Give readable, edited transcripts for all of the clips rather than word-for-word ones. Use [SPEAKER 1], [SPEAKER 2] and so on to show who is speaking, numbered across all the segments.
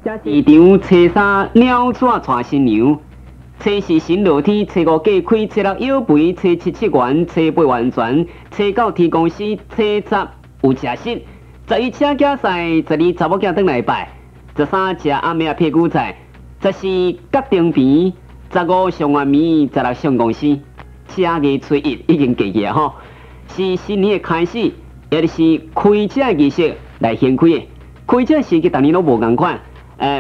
[SPEAKER 1] 市場初三鳥鼠娶新娘，初四神落天，初五過開，初六腰肥，初七七元，初八完全，初九天公司，初十有食食，十一請囝婿，十二查某囝轉來拜，十三食暗暝仔屁股菜，十四角燈棚，十五上元暝，十六上公司。正月初一已經過去啊吼，是新年的開始，也就是開車的儀式來掀開的。開車時節逐年攏無仝款。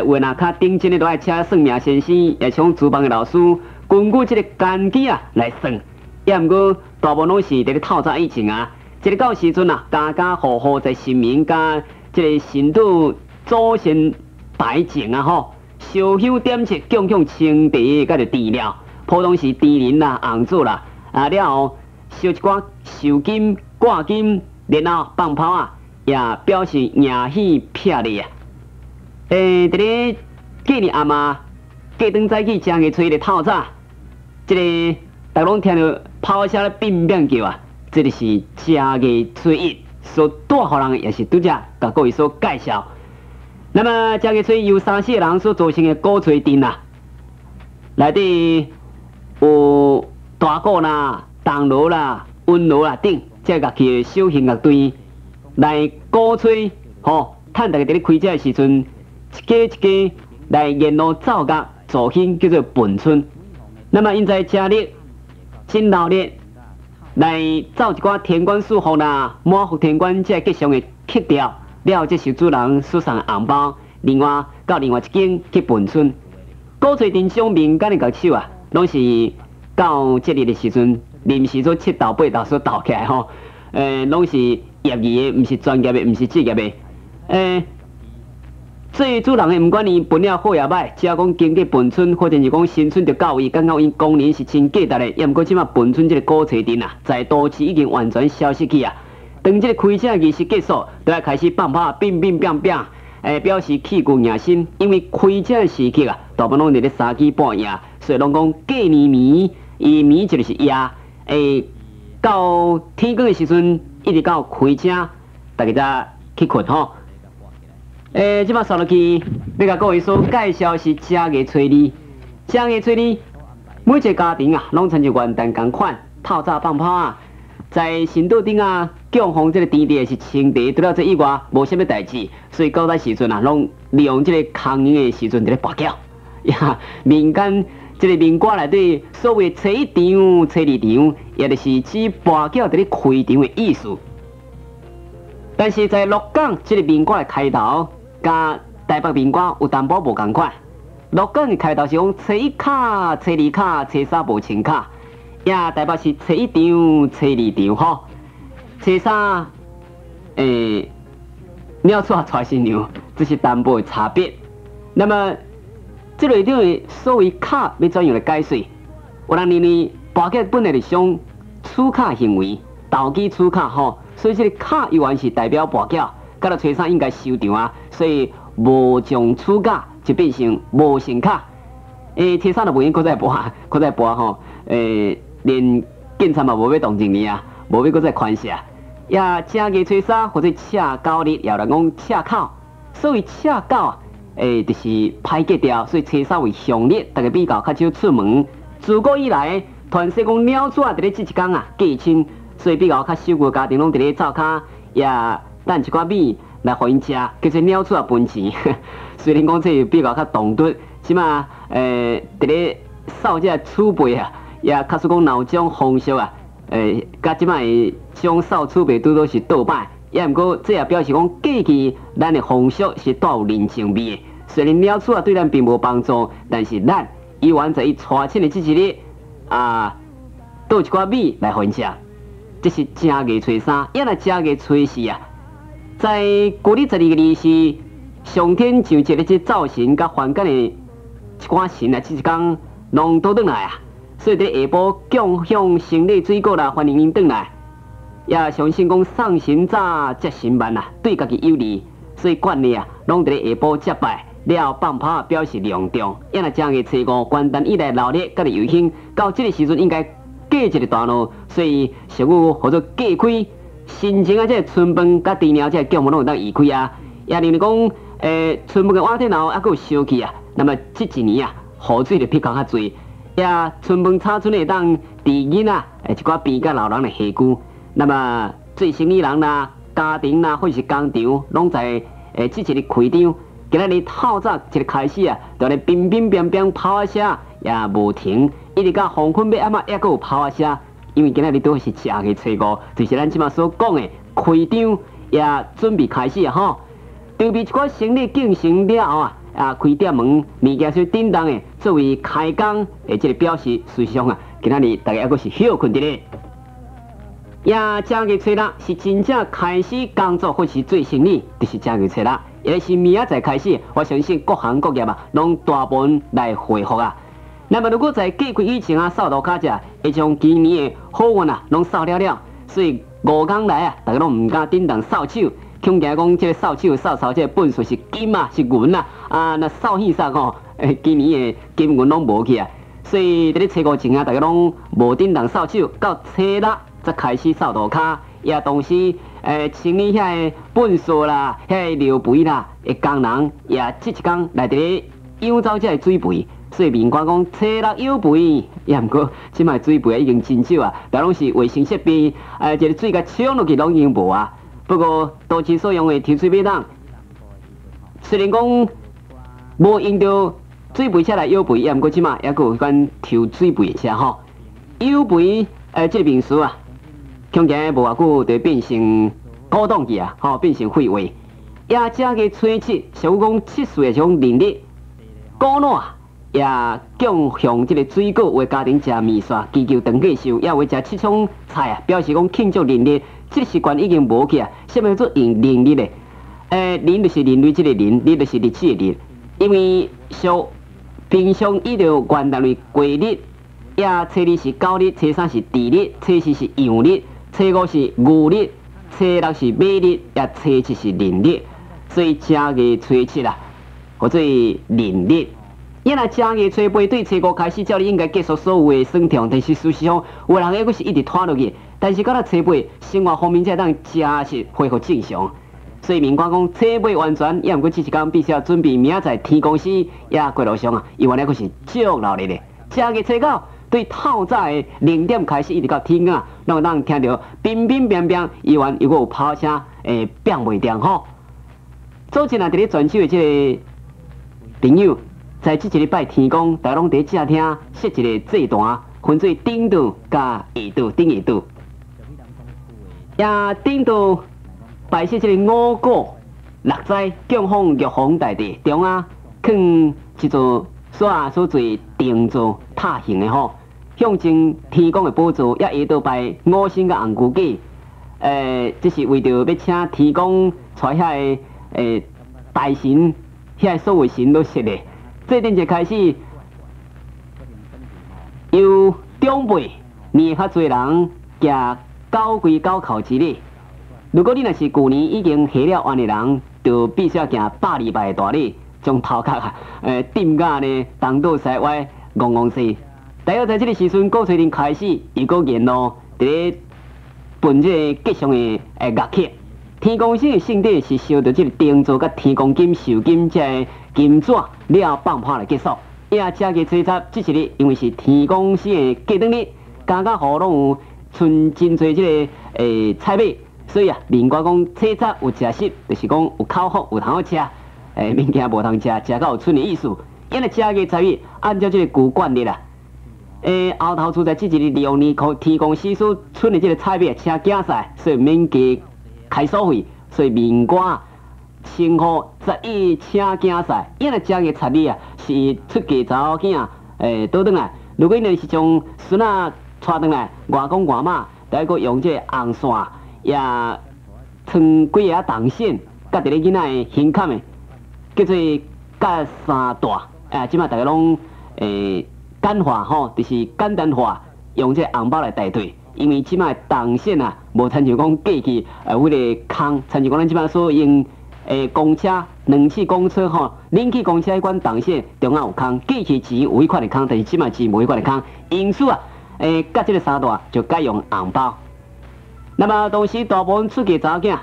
[SPEAKER 1] 有的若較頂真的，都愛請算命先生，也請廚房的老師，根據這个根基啊來算。也毋過大部分攏是佇咧透早以前啊，這个到時陣啊，家家戶戶在神明佮這个神主祖先台前啊吼，燒香點燭，供養清茶佮著甜料，普通是甜仁啦、紅棗啦，啊了後燒一寡壽金、掛金，然後放炮啊，也表示迎喜霹靂啊。佇咧過年暗啊，過轉早起正月初一的透早，這个逐家攏聽著炮聲咧變變叫啊，這就是正月初一所帶予人，也是拄才共各位所介紹。那麼正月初一由三四个人所組成的鼓吹陣啊，內底有大鼓啦、銅鑼啦、溫鑼啦等，這樂器的小型樂隊來鼓吹，吼，趁逐家佇咧開車的時陣，一家一家來沿路奏樂助興，叫做奔春。那麼𪜶在正日真鬧熱來奏一寡天官賜福啦、滿福天官這吉祥的曲調，了後這受主人所送的紅包，另外到另外一間去奔春。鼓吹陣中民間的樂手啊，攏是到這日的時陣，臨時做七鬥八鬥所鬥起來吼，攏是業餘的，毋是專業的，毋是職業的，做主人的毋管伊分了好抑䆀，只要講經過奔春或者是講新春就到位，感覺𪜶工人是真價值的。也毋過這馬奔春這个鼓吹陣啊，在都市已經完全消失去啊。當這个開車儀式結束，就愛開始放炮，變變變變，表示氣鼓迎新。因為開車的時刻啊，大部分攏佇咧三更半夜，所以攏講過年暝，伊暝就是夜，到天光的時陣，一直到開車，大家才去睏吼。這擺煞落去，欲共各位所介紹是正月初二。正月初二，每一个家庭啊，攏親像元旦仝款，透早放炮啊，在神桌頂啊，供奉這个甜茶是清茶，除了這以外，無啥物代誌，所以到這時陣啊，攏利用這个空閒的時陣佇咧跋筊。呀，民間這个民歌內底所謂初一場、初二場，也就是指跋筊佇咧開場的意思。但是在鹿港這个民歌的開頭，佮台北民歌有淡薄無仝款。鹿港的開頭是講初一卡、初二卡、初三無穿卡，也台北是初一場、初二場吼。初三，鳥鼠娶新娘，這是淡薄的差別。那麼，這內底的所謂卡欲怎樣來解釋？有人認為跋筊本來就是種取卡行為，投機取巧吼，所以這个卡猶原是代表跋筊。到了初三應該收場啊，所以無將取卡就變成無成卡。初三就無閒閣再跋，閣再跋吼。連警察嘛無欲動靜你啊，無欲閣再寬赦。也正月初三或者赤九日，也有人講赤口。所謂赤九啊，就是歹格調，所以初三為凶日，逐家比較較少出門。自古以來，傳說講鳥鼠啊，佇咧這一工啊過親，所以比較較守舊家庭攏佇咧灶跤也等一寡米來予𪜶食，叫做鳥鼠仔分錢。雖然講這是比較較唐突，這馬佇咧掃這個鼠輩啊，也確實講若有這種風俗啊，佮這馬的種掃鼠輩拄好是倒擺。也毋過這也表示講過去咱的風俗是帶有人情味的。雖然鳥鼠仔對咱並無幫助，但是咱依然在伊娶親的這一日啊，倒一寡米來予𪜶食。這是正月初三，也若正月初四啊。在舊曆十二月24，上天上節的這灶神佮凡間的一寡神啊，這一工攏倒轉來啊，所以佇下晡供養生理水果啦，歡迎𪜶轉來，也相信講送神早接神慢啊，對家己有利，所以慣例啊，攏佇咧下晡接拜了後放炮表示隆重。也若正月初五元旦以來鬧熱，佮著遊興，到這个時陣應該過一个段落，所以俗語號做過開。新前啊，這个春飯佮甜料，這个供物攏會當移開啊。也認為講，春分的倚天後猶閣有燒氣啊，那麼這一年啊，雨水就比較較濟。也春分炒春會當佇囡仔，一寡病甲老人的下龜。那麼做生意人啦、家庭啦，或是工廠，攏在這一日開張。今仔日透早一個開始啊，就咧乒乒乓乓炮仔聲也無停，一直到黃昏欲暗啊，猶閣有炮仔聲。因為今仔日拄是正月初五，就是咱這馬所講的開張，也準備開始啊吼。籌備一寡生意進行了後啊，開店門物件說叮當的作為開工的這個表示，事實上啊，今仔日大家猶閣是歇睏佇咧。也正月初六是真正開始工作或是做生意，就是正月初六，也是明仔載開始，我相信各行各業啊，攏大部分來恢復啊。那麼如果在過去以前啊，掃塗跤者會將今年的好運啊，攏掃了了，所以五工來啊，大家攏毋敢振動掃帚，恐驚講這個掃帚掃掃這個糞埽是金啊，是銀啊，啊若掃戲掃吼，今年的金銀攏無去啊。所以佇咧初五前啊，大家攏無振動掃帚，到初六才開始掃塗跤，也同時清理遐個糞埽啦、遐個尿肥啦，的工人也這一工來佇咧養走這個水肥。所以民歌講初六養肥，也毋過這擺水肥已經真少啊，但攏是衛生設備，一個水共沖落去攏已經無啊。不過都市所用的抽水馬桶，雖然講無用著水肥車來養肥，也毋過這擺猶閣有彼款抽水肥的車吼。養肥這個名詞啊，恐驚無偌久就變成古董去啊，吼，變成廢話。也正月初七，俗語講七歲的這種年日，古老啊，也供奉這個水果，為家庭食麵線，祈求長過壽，也有食七種菜啊，表示講慶祝年日。這個習慣已經無去啊。啥物叫做用年日咧？年就是人類這個年，日就是日子的日。因為俗平常以著元旦為癸日，也初二是狗日，初三是豬日，初四是羊日，初五是牛日，初六是馬日，也初七是人日。所以正月初七啊，號做人日。伊若正月初八對初五開始，照理應該結束所有的酸痛，但是事實上，有人猶閣是一直拖落去。但是到了初八，生活方面才當誠實恢復正常。所以民歌講初八完全，也毋過這一工必須要準備明仔載天公司也過路上啊，伊原來閣是足鬧熱的。正月初九對透早的0點開始，一直到天光，攏會當聽著乒乒乓乓，伊原又閣有炮聲，會變袂定吼。早前啊，佇咧泉州的這個朋友，在這一日拜天公，大家攏佇正廳設一個祭壇，分做頂桌佮下桌，頂下桌。也頂桌擺設這個五穀六災，供奉玉皇大帝，中啊，囥一座所做定做塔形的吼，象徵天公的寶座。也下桌擺五牲佮紅龜粿，這是為著欲請天公帶遐个大神，遐個所有神都設的。這陣就開始由長輩年較濟人行九跪九叩之禮。如果你若是舊年已經還了願的人，就必須要行102拜的大禮，將頭殼啊，點甲呢東倒西歪，戇戇勢。大約在這個時陣，鼓吹陣開始，又閣沿路佇咧分這個吉祥的樂曲。天公生的聖典是燒著這個燈座佮天公金、壽金這个金紙了放炮來結束。也正月初十這一日，因為是天公生的過轉日，家家戶戶攏有賰真濟這个菜米，所以啊，民歌講初十有食食，就是講有口福有通好食，物件無通食，食到有賰的意思。因為正月十一，按照這個舊慣例啦，後頭厝在這一日利用年天公死所賰的這個菜米請囝婿，所以免加開鎖費，所以民歌稱呼十一請囝婿。因為正月十二啊，是出嫁查某囝倒轉來。如果𪜶是將孫仔帶轉來，外公外媽，就愛閣用這個紅線，也穿幾个銅線，佮佇咧囡仔的胸坎的，叫做結三帶。啊，這擺大家攏簡化吼，就是簡單化，用這個紅包來代替。因為這擺銅線啊，無親像講過去彼个空，親像講咱這擺所用公車、冷氣公車吼，冷氣公車彼款銅線中間有空，過去錢有彼款的空，但是這擺錢無彼款的空，因此啊，結這個三帶就改用紅包。那麼當時大部分出嫁查某囝，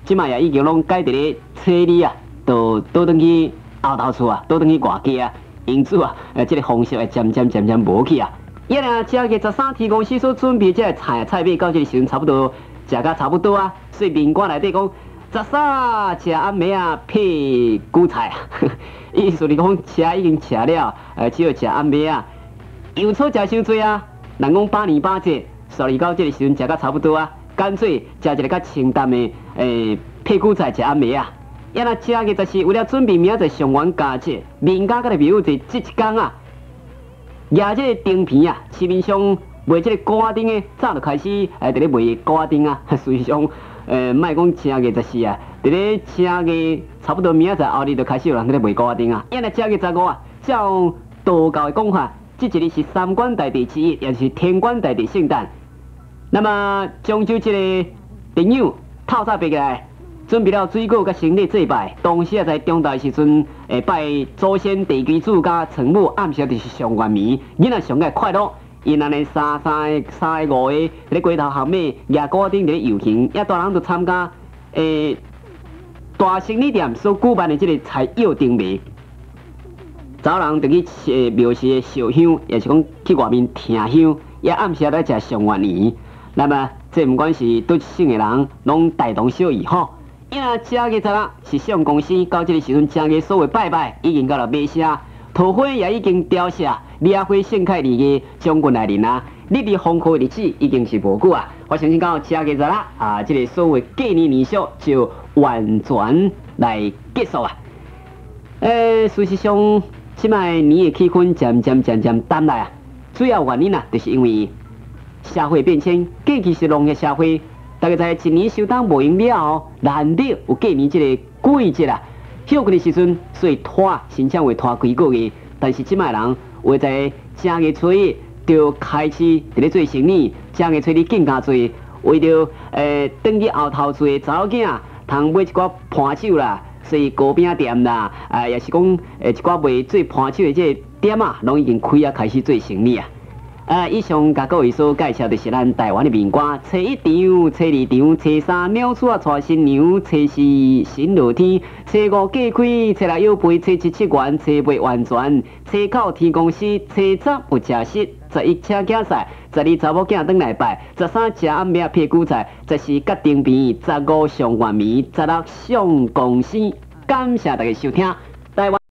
[SPEAKER 1] 這擺也已經攏改佇咧初二啊，就倒轉去後頭厝啊，倒轉去外家啊，因此啊，這个風俗會漸漸漸漸無去啊。伊若正月十三天公司所準備這个菜菜尾到這个時陣差不多食甲差不多啊，所以民歌內底講十三食暗暝仔配韭菜啊，意思是講車已經食了，只有食暗暝仔，油醋食傷濟啊。人講百年百節，所以到這个時陣食甲差不多啊，乾脆食一个較清淡的，配韭菜食暗暝仔。啊若正月十四為了準備明仔載上元佳節，民間佮個朋友在這一工啊，舉這个燈棚啊，市面上賣這个鼓仔燈的，早就開始佇咧賣鼓仔燈啊。事實上，莫講正月十四啊，佇咧正月差不多明仔載後日就開始有人佇咧賣鼓仔燈啊。啊若正月十五啊，照道教的講法，這一日是三官大帝之一，也是天官大帝聖誕。那麼漳州這个朋友透早爬起來，準備了水果佮牲禮祭拜，同時啊在中晝時陣會拜祖先地基主佮床母，暗時就是上元暝，囡仔上蓋快樂。𪜶按呢三個、三個五个佇咧街頭巷尾舉鼓仔燈佇咧遊行，也大人都參加大生理店所舉辦的這个菜舀燈謎，查某人就去廟寺的燒香，也是講去外面聽香，也暗時來食上元圓。那麼這毋管是佗一省的人，攏大同小異吼。因為正月十六是上公生，到這个時陣正月所有拜拜已經到了尾聲，桃花也已經凋謝，野花盛開二月將軍來臨啊！日日風雨的日子已經是無久啊！我相信到正月十六啊，這个所謂過年年俗就完全來結束啊！事實上，這擺年的氣氛漸漸漸漸淡來啊，主要原因啊，就是因為社會變遷，過去是農業社會。大家知一年收冬無閒了後，難得有過年這个季節啊，歇睏的時陣，所以拖申請會拖幾個月。但是這擺人會在正月初一就開始佇咧做生意，正月初二更加濟，為著轉去後頭厝的查某囝通買一寡伴手啦，所以糕餅店啦，啊，也是講一寡賣做伴手的這个店啊，攏已經開啊，開始做生意啊。啊！以上共各位所介紹的是咱台灣的民歌，初一場、初二場、初三鳥鼠仔娶新娘，初四神落天，初五過開，初六藥肥，初七七元，初八完全，初九天公司，初十有食食，十一車囝婿，十二查某囝轉來拜，十三食暗暝仔配韭菜，十四結燈棚，十五上元暝，十六上公生。感謝大家收聽，台灣。